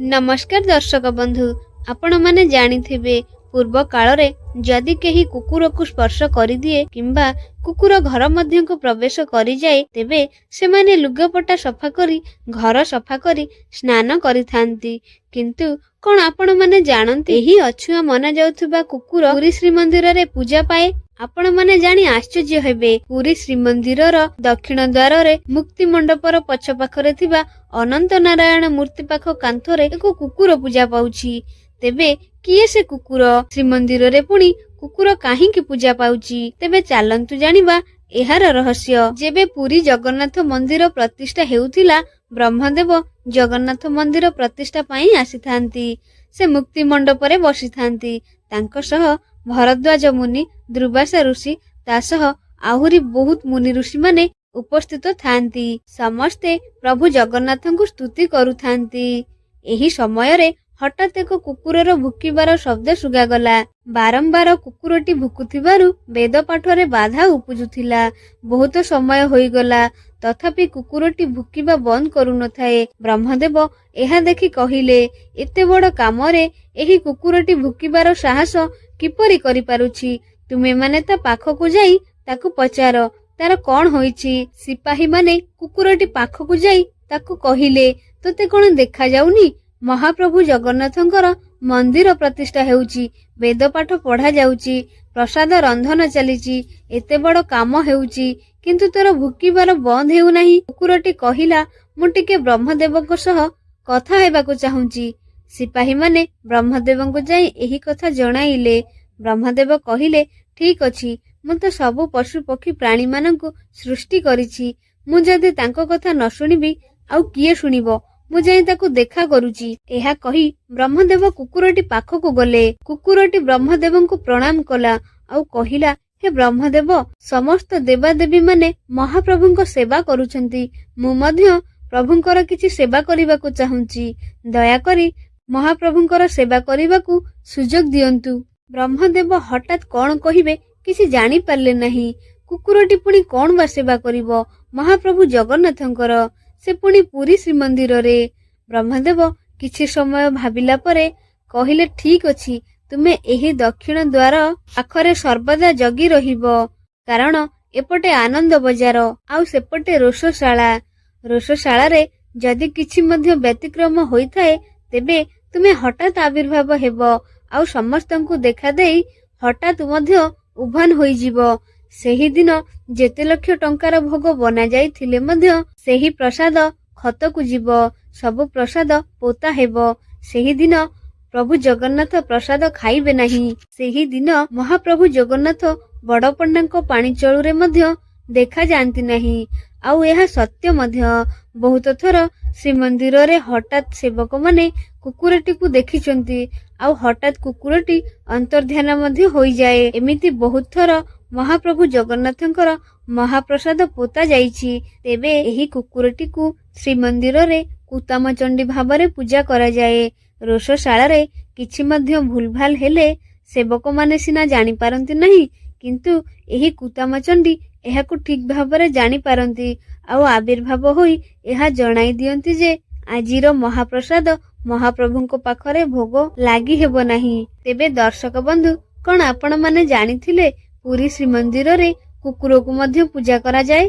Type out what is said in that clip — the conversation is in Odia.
ନମସ୍କାର ଦର୍ଶକ ବନ୍ଧୁ, ଆପଣମାନେ ଜାଣିଥିବେ ପୂର୍ବ କାଳରେ ଯଦି କେହି କୁକୁରକୁ ସ୍ପର୍ଶ କରିଦିଏ କିମ୍ବା କୁକୁର ଘର ମଧ୍ୟକୁ ପ୍ରବେଶ କରିଯାଏ, ତେବେ ସେମାନେ ଲୁଗାପଟା ସଫା କରି, ଘର ସଫା କରି ସ୍ନାନ କରିଥାନ୍ତି। କିନ୍ତୁ କଣ ଆପଣମାନେ ଜାଣନ୍ତି, ଏହି ଅଛୁଆଁ ମନାଯାଉଥିବା କୁକୁର ପୁରୀ ଶ୍ରୀମନ୍ଦିରରେ ପୂଜା ପାଏ? ଆପଣମାନେ ଜାଣି ଆଶ୍ଚର୍ଯ୍ୟ ହେବେ, ପୁରୀ ଶ୍ରୀମନ୍ଦିରର ଦକ୍ଷିଣ ଦ୍ୱାରରେ ମୁକ୍ତି ମଣ୍ଡପର ପଛ ପାଖରେ ଥିବା ଅନନ୍ତ ନାରାୟଣ ମୂର୍ତ୍ତି ପାଖ କାନ୍ଥରେ ଏକ କୁକୁର ପୂଜା ପାଉଛି। ତେବେ କିଏ ସେ କୁକୁର? ଶ୍ରୀମନ୍ଦିରରେ ପୁଣି କୁକୁର କାହିଁକି ପୂଜା ପାଉଛି? ତେବେ ଚାଲନ୍ତୁ ଜାଣିବା ଏହାର ରହସ୍ୟ। ଯେବେ ପୁରୀ ଜଗନ୍ନାଥ ମନ୍ଦିର ପ୍ରତିଷ୍ଠା ହେଉଥିଲା, ବ୍ରହ୍ମଦେବ ଜଗନ୍ନାଥ ମନ୍ଦିର ପ୍ରତିଷ୍ଠା ପାଇଁ ଆସିଥାନ୍ତି। ସେ ମୁକ୍ତି ମଣ୍ଡପରେ ବସିଥାନ୍ତି। ତାଙ୍କ ସହ ଭରଦ୍ୱାଜ ମୁନି, ଦୁର୍ବାସା ଋଷି, ତା ସହ ଆହୁରି ବହୁତ ମୁନି ଋଷିମାନେ ଉପସ୍ଥିତ ଥାନ୍ତି। ସମସ୍ତେ ପ୍ରଭୁ ଜଗନ୍ନାଥଙ୍କୁ ସ୍ତୁତି କରୁଥାନ୍ତି। ଏହି ସମୟରେ ହଠାତ୍ ଏକ କୁକୁରର ଭୁକିବାର ଶବ୍ଦ ଶୁଣାଗଲା। ବାରମ୍ବାର କୁକୁରଟି ଭୁକୁଥିବାରୁ ବେଦ ପାଠରେ ବାଧା ଉପୁଜୁଥିଲା। ବହୁତ ସମୟ ହୋଇଗଲା, ତଥାପି କୁକୁରଟି ଭୁକିବା ବନ୍ଦ କରୁନଥାଏ। ବ୍ରହ୍ମଦେବ ଏହା ଦେଖି କହିଲେ, ଏତେ ବଡ଼ କାମରେ ଏହି କୁକୁରଟି ଭୁକିବାର ସାହସ କିପରି କରିପାରୁଛି? ତୁମେମାନେ ତା ପାଖକୁ ଯାଇ ତାକୁ ପଚାର, ତାର କଣ ହୋଇଛି। ସିପାହୀମାନେ କୁକୁରଟି ପାଖକୁ ଯାଇ ତାକୁ କହିଲେ, ତୋତେ କଣ ଦେଖାଯାଉନି, ମହାପ୍ରଭୁ ଜଗନ୍ନାଥଙ୍କର ମନ୍ଦିର ପ୍ରତିଷ୍ଠା ହେଉଛି, ବେଦ ପାଠ ପଢାଯାଉଛି, ପ୍ରସାଦ ରନ୍ଧନ ଚାଲିଛି, ଏତେ ବଡ଼ କାମ ହେଉଛି, କିନ୍ତୁ ତୋର ଭୁକିବାର ବନ୍ଦ ହେଉନାହିଁ? କୁକୁରଟି କହିଲା, ମୁଁ ଟିକେ ବ୍ରହ୍ମଦେବଙ୍କ ସହ କଥା ହେବାକୁ ଚାହୁଁଛି। ସିପାହୀମାନେ ବ୍ରହ୍ମଦେବଙ୍କୁ ଯାଇ ଏହି କଥା ଜଣାଇଲେ। ବ୍ରହ୍ମଦେବ କହିଲେ, ଠିକ ଅଛି, ମୁଁ ତ ସବୁ ପଶୁ ପକ୍ଷୀ ପ୍ରାଣୀମାନଙ୍କୁ ସୃଷ୍ଟି କରିଛି। ମୁଁ ଯଦି ତାଙ୍କ କଥା ନ ଶୁଣିବି, ଆଉ କିଏ ଶୁଣିବ? ମୁଁ ଯାଇ ତାକୁ ଦେଖା କରୁଛି। ଏହା କହି ବ୍ରହ୍ମଦେବ କୁକୁରଟି ପାଖକୁ ଗଲେ। କୁକୁରଟି ବ୍ରହ୍ମଦେବଙ୍କୁ ପ୍ରଣାମ କଲା ଆଉ କହିଲା, ହେ ବ୍ରହ୍ମଦେବ, ସମସ୍ତ ଦେବାଦେବୀ ମାନେ ମହାପ୍ରଭୁଙ୍କ ସେବା କରୁଛନ୍ତି। ମୁଁ ମଧ୍ୟ ପ୍ରଭୁଙ୍କର କିଛି ସେବା କରିବାକୁ ଚାହୁଁଛି। ଦୟାକରି ମହାପ୍ରଭୁଙ୍କର ସେବା କରିବାକୁ ସୁଯୋଗ ଦିଅନ୍ତୁ। ବ୍ରହ୍ମଦେବ ହଠାତ୍ କଣ କହିବେ କିଛି ଜାଣିପାରିଲେ ନାହିଁ। କୁକୁରଟି ପୁଣି କଣ ବା ସେବା କରିବ ମହାପ୍ରଭୁ ଜଗନ୍ନାଥଙ୍କର, ସେ ପୁଣି ପୁରୀ ଶ୍ରୀମନ୍ଦିରରେ? ବ୍ରହ୍ମଦେବ କିଛି ସମୟ ଭାବିଲା ପରେ କହିଲେ, ଠିକ ଅଛି, ତୁମେ ଏହି ଦକ୍ଷିଣ ଦ୍ୱାର ପାଖରେ ସର୍ବଦା ଜଗି ରହିବ। କାରଣ ଏପଟେ ଆନନ୍ଦ ବଜାର ଆଉ ସେପଟେ ରୋଷଶାଳା। ରୋଷଶାଳାରେ ଯଦି କିଛି ମଧ୍ୟ ବ୍ୟତିକ୍ରମ ହୋଇଥାଏ, ତେବେ ତୁମେ ହଠାତ୍ ଆବିର୍ଭାବ ହେବ ଆଉ ସମସ୍ତଙ୍କୁ ଦେଖାଦେଇ ହଠାତ୍ ମଧ୍ୟ ଉଭାନ ହୋଇଯିବ। ସେହିଦିନ ଯେତେ ଲକ୍ଷ ଟଙ୍କାର ଭୋଗ ବନାଯାଇଥିଲେ ମଧ୍ୟ ସେହି ପ୍ରସାଦ ଖତକୁ ଯିବ, ସବୁ ପ୍ରସାଦ ପୋତା ହେବ। ସେହିଦିନ ପ୍ରଭୁ ଜଗନ୍ନାଥ ପ୍ରସାଦ ଖାଇବେ ନାହିଁ। ସେହିଦିନ ମହାପ୍ରଭୁ ଜଗନ୍ନାଥ ବଡ଼ପଣ୍ଡାଙ୍କ ପାଣିଚଳୁରେ ମଧ୍ୟ ଦେଖାଯାଆନ୍ତି ନାହିଁ। ଆଉ ଏହା ସତ୍ୟ ମଧ୍ୟ। ବହୁତ ଥର ଶ୍ରୀମନ୍ଦିରରେ ହଠାତ୍ ସେବକମାନେ କୁକୁରଟିକୁ ଦେଖିଛନ୍ତି ଆଉ ହଠାତ୍ କୁକୁରଟି ଅନ୍ତର୍ଧ୍ୟାନ ମଧ୍ୟ ହୋଇଯାଏ। ଏମିତି ବହୁତ ଥର ମହାପ୍ରଭୁ ଜଗନ୍ନାଥଙ୍କର ମହାପ୍ରସାଦ ପୋତା ଯାଇଛି। ତେବେ ଏହି କୁକୁରଟିକୁ ଶ୍ରୀମନ୍ଦିରରେ କୁତାମଚଣ୍ଡୀ ଭାବରେ ପୂଜା କରାଯାଏ। ରୋଷଶାଳାରେ କିଛି ମଧ୍ୟ ଭୁଲଭାଲ ହେଲେ ସେବକମାନେ ସିନା ଜାଣିପାରନ୍ତି ନାହିଁ, କିନ୍ତୁ ଏହି କୁତାମଚଣ୍ଡୀ ଏହାକୁ ଠିକ ଭାବରେ ଜାଣିପାରନ୍ତି ଆଉ ଆବିର୍ଭାବ ହୋଇ ଏହା ଜଣାଇ ଦିଅନ୍ତି ଯେ ଆଜିର ମହାପ୍ରସାଦ ମହାପ୍ରଭୁଙ୍କ ପାଖରେ ଭୋଗ ଲାଗି ହେବ ନାହିଁ। ତେବେ ଦର୍ଶକ ବନ୍ଧୁ, କଣ ଆପଣମାନେ ଜାଣିଥିଲେ ପୁରୀ ଶ୍ରୀମନ୍ଦିରରେ କୁକୁରକୁ ମଧ୍ୟ ପୂଜା କରାଯାଏ?